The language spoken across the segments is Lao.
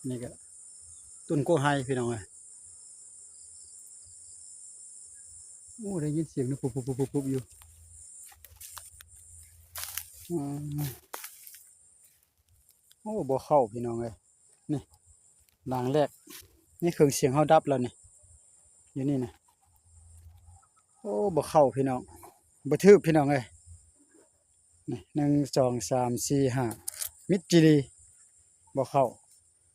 ນີ້ກໍຕົ້ນກ້ວຍໄຮພີ່ນ້ອງເອີຍ. ໂອ້ ໄດ້ຍິນສຽງນີ້ປຸບໆໆໆຢູ່. ອືມ ໂອ້ ບໍ່ເຂົ້າພີ່ນ້ອງເອີຍ. ນີ້ ຫຼັງແລກ ນີ້ເຄື່ອງສຽງເຮົາດັບແລ້ວນີ້ ຢູ່ນີ້ນະ. ໂອ້ ບໍ່ເຂົ້າພີ່ນ້ອງ ບໍ່ຖືກພີ່ນ້ອງເອີຍ. ນີ້ ໜຶ່ງ ສອງ ສາມ ສີ່ ຫ້າ ມິດຈີ່ຫຼີ່ ບໍ່ເຂົ້າ.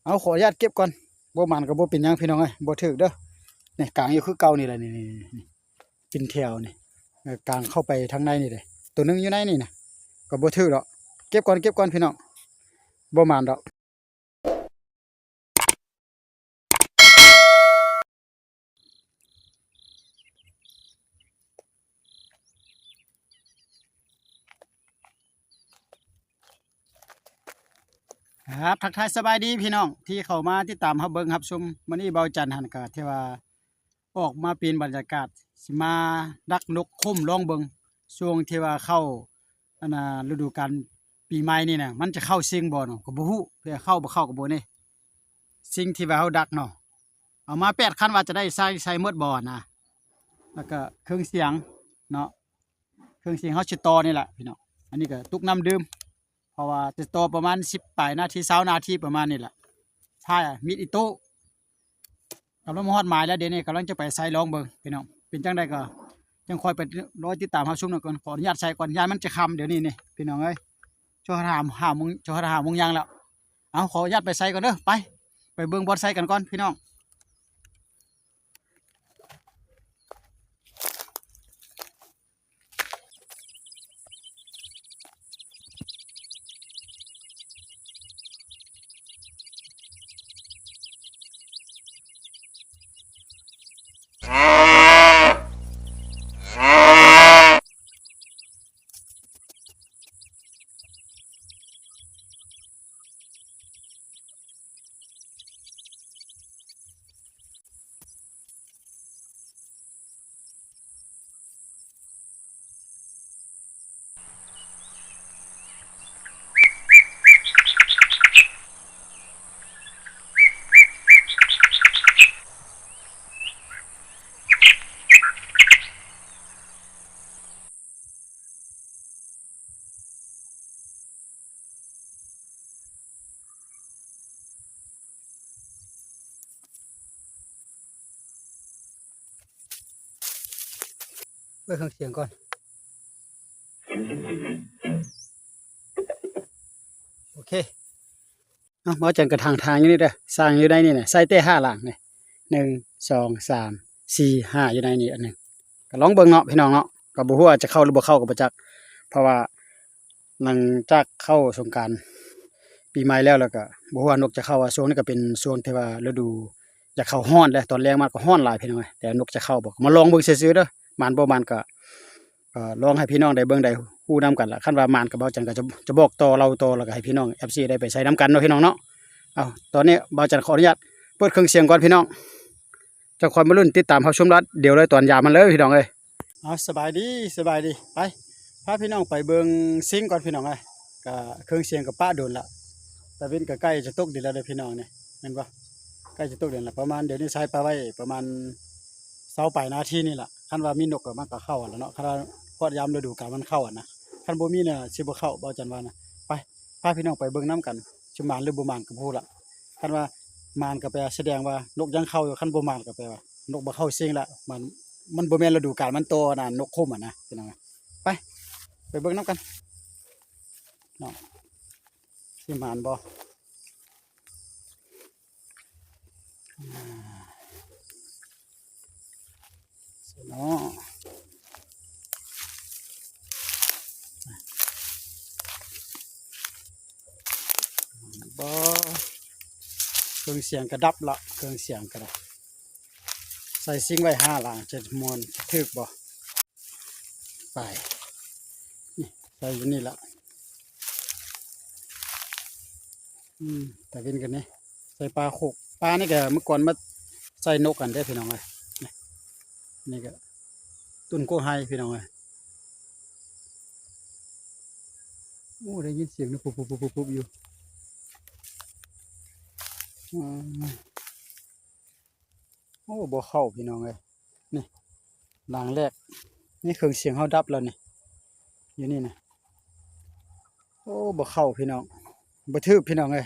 ເອົາ ຂໍອະນຸຍາດເກັບກ່ອນ ບໍ່ໝານກໍບໍ່ເປັນຫຍັງພີ່ນ້ອງເອີຍ ບໍ່ຖືກເດີ. ນີ້ ກາງຢູ່ຄືເກົ່ານີ້ແຫຼະ ນີ້ໆ ເປັນແຖວນີ້ ເອີ ກາງເຂົ້າໄປທາງໃນນີ້ເດ້. ໂຕໜຶ່ງຢູ່ໃນນີ້ນະ ກໍບໍ່ຖືກດອກ. ເກັບກ່ອນ ເກັບກ່ອນພີ່ນ້ອງ ບໍ່ໝານດອກ. ຄັບ ທັກທາຍສະບາຍດີພີ່ນ້ອງທີ່ເຂົ້າມາຕິດຕາມຮັບເບິ່ງຮັບຊົມ. ມື້ນີ້ເບົາຈັນຫັ້ນກະຖືວ່າ ອອກມາປ່ຽນບັນຍາກາດ ຊິມາດັກນົກໂຄມລອງເບິ່ງ ຊ່ວງທີ່ວ່າເຂົ້າ ອັນນ່າ ລະດູການປີໃໝ່ນີ້ນະ ມັນຈະເຂົ້າຊິງບໍ່ເນາະ ກໍບໍ່ຮູ້ ເຂົ້າບໍ່ເຂົ້າກໍບໍ່ແນ່. ສິ່ງທີ່ວ່າເຮົາດັກເນາະ ເອົາມາແປດຄັນ ວ່າຈະໄດ້ໃສ່ ໃສ່ໝົດບໍ່ນະ. ແລ້ວກໍເຄື່ອງສຽງເນາະ ເຄື່ອງສຽງເຮົາຊິຕໍ່ນີ້ແຫຼະພີ່ນ້ອງ. ອັນນີ້ກໍຕຸກນ້ຳດື່ມ ເພາະວ່າຈະຕໍ່ປະມານສິບປາຍນາທີ ຊາວນາທີປະມານນີ້ແຫຼະ. ຖ້າມີດອິໂຕ້ ກຳລັງມາຮອດໝາຍແລ້ວ ດຽວນີ້ກຳລັງຈະໄປໃສ່ລອງເບິ່ງພີ່ນ້ອງ. ເປັນຈັ່ງໃດກໍຈັ່ງຄ່ອຍໄປລໍຕິດຕາມຮັບຊົມນຳກັນ. ຂໍອະນຸຍາດໃສ່ກ່ອນ ຢ້ານມັນຈະຄ່ຳດຽວນີ້ນີ້ພີ່ນ້ອງເອີຍ. ຈະຮອດຫ້າໂມງ ຈະຮອດຫ້າໂມງຢ່າງແລ້ວ. ເອົາ ຂໍອະນຸຍາດໄປໃສ່ກ່ອນເດີ ໄປ ໄປເບິ່ງບ່ອນໃສ່ກັນກ່ອນພີ່ນ້ອງ. ເປີດເຄື່ອງສຽງກ່ອນ. ໂອເຄ ເອົາ ເບົາຈັນກະຖາງທາງຢູ່ນີ້ເດີ ສ້າງຢູ່ໃນນີ້ນະ ໃສ່ແຕ່ຫ້າຫຼັງນີ້ ໜຶ່ງ ສອງ ສາມ ສີ່ ຫ້າ ຢູ່ໃນນີ້ອັນໜຶ່ງ. ກໍລອງເບິ່ງເນາະພີ່ນ້ອງເນາະ ກໍບໍ່ຮູ້ວ່າຈະເຂົ້າຫຼືບໍ່ເຂົ້າກໍບໍ່ຈັກ ເພາະວ່າຫຼັງຈາກເຂົ້າສົງການປີໃໝ່ແລ້ວ ແລ້ວກໍບໍ່ຮູ້ວ່ານົກຈະເຂົ້າ. ວ່າຊ່ວງນີ້ກໍເປັນຊ່ວງທີ່ວ່າລະດູຢາກເຂົ້າຮ້ອນແຫຼະ ຕອນແລງມາກໍຮ້ອນຫຼາຍພີ່ນ້ອງເອີຍ. ແຕ່ນົກຈະເຂົ້າບໍ່ ກໍມາລອງເບິ່ງຊື່ໆເດີ ໝານບໍ່ໝານກໍ ກໍລອງໃຫ້ພີ່ນ້ອງໄດ້ເບິ່ງໄດ້ຮູ້ນຳກັນລະ. ຄັນວ່າໝານກໍເບົາຈັນກໍຈະ ຈະບອກຕໍ່ເລົ່າຕໍ່ ແລ້ວກໍໃຫ້ພີ່ນ້ອງ ເອັຟຊີ ໄດ້ໄປໃສ່ນຳກັນເນາະພີ່ນ້ອງເນາະ. ເອົາ ຕອນນີ້ເບົາຈັນຂໍອະນຸຍາດເປີດເຄື່ອງສຽງກ່ອນພີ່ນ້ອງ ຈັ່ງຄ່ອຍມາລຸ້ນຕິດຕາມຮັບຊົມລະດຽວເລີຍ ຕອນຢາມມັນເລີຍພີ່ນ້ອງເອີຍ. ເອົາ ສະບາຍດີ ສະບາຍດີ ໄປ ພາພີ່ນ້ອງໄປເບິ່ງຊິງກ່ອນພີ່ນ້ອງເອີຍ. ກະເຄື່ອງສຽງກະປະດົນລະ ຕາເວັນກະໃກ້ຈະຕົກດິນລະເດີພີ່ນ້ອງ ນີ້ແມ່ນບໍ່ ໃກ້ຈະຕົກດິນລະ. ປະມານ ດຽວນີ້ໃສ່ປະໄວ້ປະມານຊາວປາຍນາທີນີ້ລະ. ຄັນວ່າມີນົກກະມັນກະເຂົ້າຫັ້ນລະເນາະ ຄັນວ່າຮອດຍາມລະດູການມັນເຂົ້າຫັ້ນນະ. ຄັນບໍ່ມີນະ ຊິບໍ່ເຂົ້າ ເບົາຈັນວ່ານະ. ໄປ ພາພີ່ນ້ອງໄປເບິ່ງນຳກັນ ຊິໝານຫຼືບໍ່ໝານກະບໍ່ຮູ້ລະ. ຄັນວ່າໝານກະແປວ່າສະແດງວ່ານົກຍັງເຂົ້າຢູ່ ຄັນບໍ່ໝານກະແປວ່ານົກບໍ່ເຂົ້າຊິງລະ. ມັນ ມັນບໍ່ແມ່ນລະດູການມັນຕໍ່ນະ ນົກໂຄມຫັ້ນນະພີ່ນ້ອງ. ໄປ ໄປເບິ່ງນຳກັນເນາະ ຊິໝານບໍ່. ອາ ເນາະ ບໍ່ ເຄື່ອງສຽງກະດັບລະ ເຄື່ອງສຽງກະດັບ. ໃສ່ຊິງໄວ້ຫ້າຫຼັງ ຈະມ່ວນ ຈະຖືກບໍ່? ໄປ ນີ້ ໃສ່ຢູ່ນີ້ລະ. ອືມ ຕາເວັນກັນນີ້ ໃສ່ປາໂຄກ ປານີ້ກະເມື່ອກ່ອນມາໃສ່ນົກຫັ້ນເດ້ພີ່ນ້ອງເອີຍ. ນີ້ ນີ້ກະຕົ້ນໂກໄຮພີ່ນ້ອງເອີຍ. ໂອ້ ໄດ້ຍິນສຽງນີ້ປຸບໆໆໆຢູ່. ອືມ ໂອ້ ບໍ່ເຂົ້າພີ່ນ້ອງເອີຍ. ນີ້ ຫຼັງແລກ ນີ້ເຄື່ອງສຽງເຮົາດັບແລ້ວນີ້ ຢູ່ນີ້ນະ. ໂອ້ ບໍ່ເຂົ້າພີ່ນ້ອງ ບໍ່ຖືກພີ່ນ້ອງເອີຍ.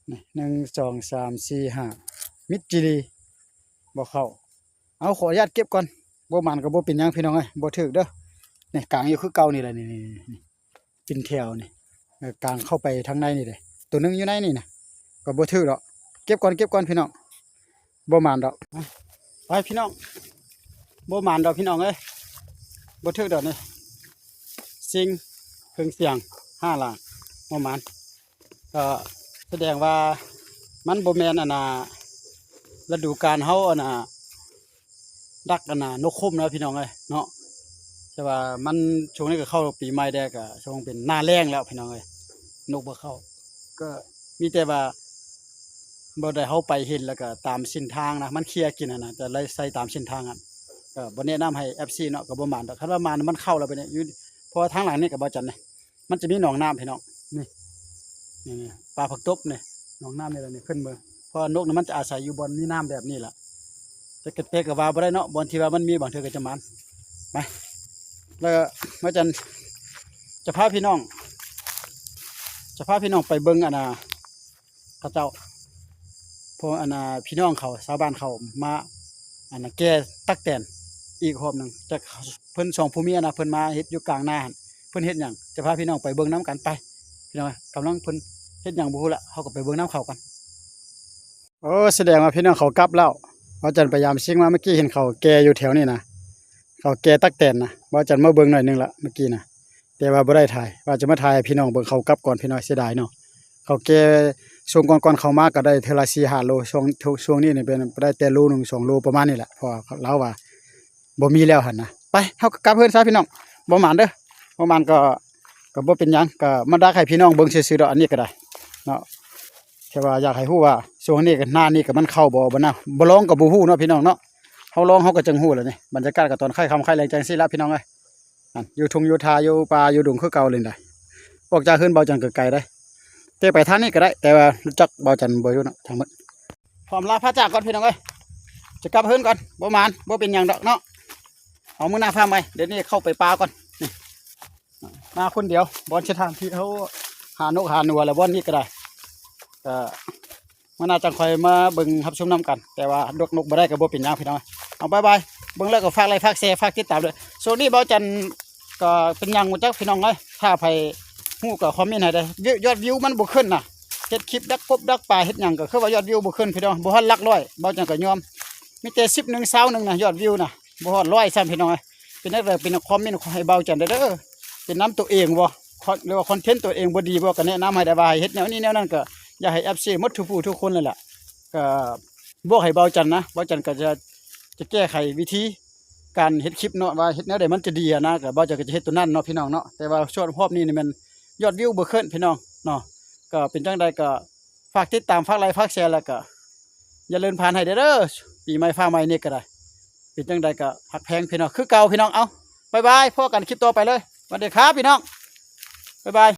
ນີ້ ໜຶ່ງ ສອງ ສາມ ສີ່ ຫ້າ ມິດຈີ່ຫຼີ່ ບໍ່ເຂົ້າ. ເອົາ ຂໍອະນຸຍາດເກັບກ່ອນ ບໍ່ໝານກໍບໍ່ເປັນຫຍັງພີ່ນ້ອງເອີຍ ບໍ່ຖືກເດີ. ນີ້ ກາງຢູ່ຄືເກົ່ານີ້ແຫຼະ ນີ້ໆ ເປັນແຖວນີ້ ເອີ ກາງເຂົ້າໄປທາງໃນນີ້ເດ້. ໂຕໜຶ່ງຢູ່ໃນນີ້ນະ ກໍບໍ່ຖືກດອກ. ເກັບກ່ອນ ເກັບກ່ອນພີ່ນ້ອງ ບໍ່ໝານດອກ. ໄປພີ່ນ້ອງ ບໍ່ໝານດອກພີ່ນ້ອງເອີຍ ບໍ່ຖືກດອກນີ້. ຊິງ ເຄື່ອງສຽງ ຫ້າຫຼັງ ບໍ່ໝານ. ກໍສະແດງວ່າມັນບໍ່ແມ່ນ ອັນນ່າ ລະດູການເຮົາ ອັນນ່າ ດັກ ອັນນ່າ ນົກຂົມນະພີ່ນ້ອງເອີຍເນາະ. ແຕ່ວ່າມັນ ຊ່ວງນີ້ກໍເຂົ້າປີໃໝ່ແດ່ ກໍຊ່ວງເປັນໜ້າແລ້ງແລ້ວພີ່ນ້ອງເອີຍ ນົກບໍ່ເຂົ້າ. ກໍມີແຕ່ວ່າບໍ່ໄດ້ເຮົາໄປເຫັນ ແລ້ວກໍຕາມເສັ້ນທາງນະ ມັນເຄຍກິນຫັ້ນນະ ຈະໄລ່ໃສ່ຕາມເສັ້ນທາງຫັ້ນ. ກໍບໍ່ແນະນຳໃຫ້ເອັຟຊີເນາະ ກໍບໍ່ໝານດອກ. ຄັນວ່າໝານມັນເຂົ້າແລ້ວໄປນີ້ຢູ່ ເພາະວ່າທາງຫຼັງນີ້ກໍບໍ່ຈັນນະ ມັນຈະມີໜອງນ້ຳພີ່ນ້ອງ ນີ້ ນີ້ໆ ປາຜັກຕົບນີ້ ໜອງນ້ຳນີ້ແຫຼະນີ້ ຂຶ້ນເບິ່ງ. ເພາະວ່ານົກນີ້ມັນຈະອາໄສຢູ່ບ່ອນມີນ້ຳແບບນີ້ລະ ແຕ່ກໍ ແຕ່ກໍວ່າບໍ່ໄດ້ເນາະ ບ່ອນທີ່ວ່າມັນມີບາງເທື່ອກໍຈະໝານ. ໄປ ແລ້ວມາຈັນ ຈະພາພີ່ນ້ອງ ຈະພາພີ່ນ້ອງໄປເບິ່ງ ອັນນ່າ ເຂົາເຈົ້າ ພວກ ອັນນ່າ ພີ່ນ້ອງເຂົາ ຊາວບ້ານເຂົາມາ ອັນນ່າ ແກ່ຕັກແຕນອີກຮອບໜຶ່ງ. ຈັກເພິ່ນສອງຜົວເມຍນະ ເພິ່ນມາເຮັດຢູ່ກາງນາຫັ້ນ ເພິ່ນເຮັດຫຍັງ ຈະພາພີ່ນ້ອງໄປເບິ່ງນຳກັນ. ໄປພີ່ນ້ອງ ກຳລັງເພິ່ນເຮັດຫຍັງບໍ່ຮູ້ລະ ເຮົາກໍໄປເບິ່ງນຳເຂົາກັນ. ໂອ້ ສະແດງວ່າພີ່ນ້ອງເຂົາກັບແລ້ວ. ບ່າວຈັນໄປຢາມຊິງມາ ເມື່ອກີ້ເຫັນເຂົາແກ່ຢູ່ແຖວນີ້ນະ ເຂົາແກ່ຕັກແຕນນະ. ບ່າວຈັນມາເບິ່ງໜ້ອຍໜຶ່ງລະເມື່ອກີ້ນະ ແຕ່ວ່າບໍ່ໄດ້ຖ່າຍ ວ່າຈະມາຖ່າຍໃຫ້ພີ່ນ້ອງເບິ່ງ. ເຂົາກັບກ່ອນພີ່ນ້ອງ ເສຍດາຍເນາະ. ເຂົາແກ່ ຊ່ວງກ່ອນໆເຂົາມາກໍໄດ້ເທື່ອລະສີ່ຫ້າໂລ ຊ່ວງ ຊ່ວງນີ້ນີ້ເປັນໄດ້ແຕ່ໂລໜຶ່ງສອງໂລປະມານນີ້ແຫຼະ ເພາະວ່າລາວວ່າບໍ່ມີແລ້ວຫັ້ນນະ. ໄປ ເຮົາກໍກັບເຮືອນຊະພີ່ນ້ອງ ບໍ່ໝານເດີ ບໍ່ໝານກໍ ກໍບໍ່ເປັນຫຍັງ ກໍມາດັກໃຫ້ພີ່ນ້ອງເບິ່ງຊື່ໆດອກ ອັນນີ້ກໍໄດ້ເນາະ. ແຕ່ວ່າຢາກໃຫ້ຮູ້ວ່າຊ່ວງນີ້ກໍ ໜ້ານີ້ກໍມັນເຂົ້າບໍ່ ບໍ່ນະ ບໍ່ລອງກໍບໍ່ຮູ້ເນາະພີ່ນ້ອງເນາະ. ເຮົາລອງເຮົາກໍຈັ່ງຮູ້ແຫຼະນີ້. ບັນຍາກາດກໍຕອນຄ້ຳໆ ແລງຈັ່ງຊີ້ລະພີ່ນ້ອງເອີຍ. ອັນ ຢູ່ທົ່ງຢູ່ທ່າຢູ່ປ່າຢູ່ດົງຄືເກົ່າເລີຍນະ. ອອກຈາກເຮືອນບ່າວຈັນກໍໄກໄດ໋ ແຕ່ໄປທາງນີ້ກໍໄດ້ ແຕ່ວ່າຮູ້ຈັກບ່າວຈັນບໍ່ຢູ່ເນາະ ທັງໝົດ. ພ້ອມລາພາຈາກກ່ອນພີ່ນ້ອງເອີຍ ຈະກັບເຮືອນກ່ອນ ບໍ່ໝານ ບໍ່ເປັນຫຍັງດອກເນາະ. ເອົາມື້ໜ້າຟ້າໃໝ່ ດຽວນີ້ເຂົ້າໄປປ່າກ່ອນ. ນີ້ ມາຄົນດຽວ ບ່ອນສະຖານທີ່ເຮົາຫານົກຫາໜູແລ້ວ ບ່ອນນີ້ກໍໄດ້ ກໍ ມື້ໜ້າຈັ່ງຄ່ອຍມາເບິ່ງຮັບຊົມນຳກັນ ແຕ່ວ່າດັກນົກບໍ່ໄດ້ກໍບໍ່ເປັນຫຍັງພີ່ນ້ອງ. ເອົາ ບາຍບາຍ ເບິ່ງແລ້ວກໍຝາກໄລຄ໌ ຝາກແຊ ຝາກຕິດຕາມເດີ. ຊ່ວງນີ້ບ່າວຈັນກໍເປັນຫຍັງບໍ່ຈັກພີ່ນ້ອງເອີຍ ຖ້າໃຜຮູ້ກໍຄອມເມັນໃຫ້ເດີ. ຍອດວິວມັນບໍ່ຂຶ້ນນະ ເຮັດຄລິບດັກກົບດັກປາເຮັດຫຍັງກໍຄືວ່າຍອດວິວບໍ່ຂຶ້ນພີ່ນ້ອງ ບໍ່ຮອດຫຼັກຮ້ອຍ ບ່າວຈັນກໍຍອມ. ມີແຕ່ສິບໜຶ່ງ ຊາວໜຶ່ງນະ ຍອດວິວນະ ບໍ່ຮອດຮ້ອຍຊ້ຳພີ່ນ້ອງເອີຍ. ເປັນຈັ່ງໃດເປັນຄອມເມັນໃຫ້ບ່າວຈັນໄດ້ເດີ ເປັນນຳໂຕເອງບໍ່ ຄອນ ຫຼືວ່າຄອນເທັນໂຕເອງບໍ່ດີບໍ່ ກໍແນະນຳໃຫ້ໄດ້ວ່າໃຫ້ເຮັດແນວນີ້ແນວນັ້ນ ກໍຢາກໃຫ້ເອັຟຊີໝົດທຸກຜູ້ທຸກຄົນເລີຍແຫຼະ. ກໍບອກໃຫ້ບ່າວຈັນນະ ບ່າວຈັນກໍຈະ ຈະແກ້ໄຂວິທີການເຮັດຄລິບເນາະ ວ່າເຮັດແນວໃດມັນຈະດີຫັ້ນນະ ກໍບ່າວຈັນກໍຈະເຮັດໂຕນັ້ນເນາະພີ່ນ້ອງເນາະ. ແຕ່ວ່າຊ່ວງຮອບນີ້ນີ້ແມ່ນຍອດວິວບໍ່ຂຶ້ນພີ່ນ້ອງເນາະ. ກໍເປັນຈັ່ງໃດກໍຝາກຕິດຕາມ ຝາກໄລຄ໌ ຝາກແຊ ແລ້ວກໍ ຢ່າເລື່ອນຜ່ານໃຫ້ເດີ ປີໃໝ່ຟ້າໃໝ່ນີ້ກໍໄດ້. ເປັນຈັ່ງໃດກໍຮັກແພງພີ່ນ້ອງຄືເກົ່າພີ່ນ້ອງ. ເອົາ ບາຍບາຍ ພົບກັນຄລິບຕໍ່ໄປເລີຍ. ສະຫວັດດີຄັບພີ່ນ້ອງ ບາຍບາຍ.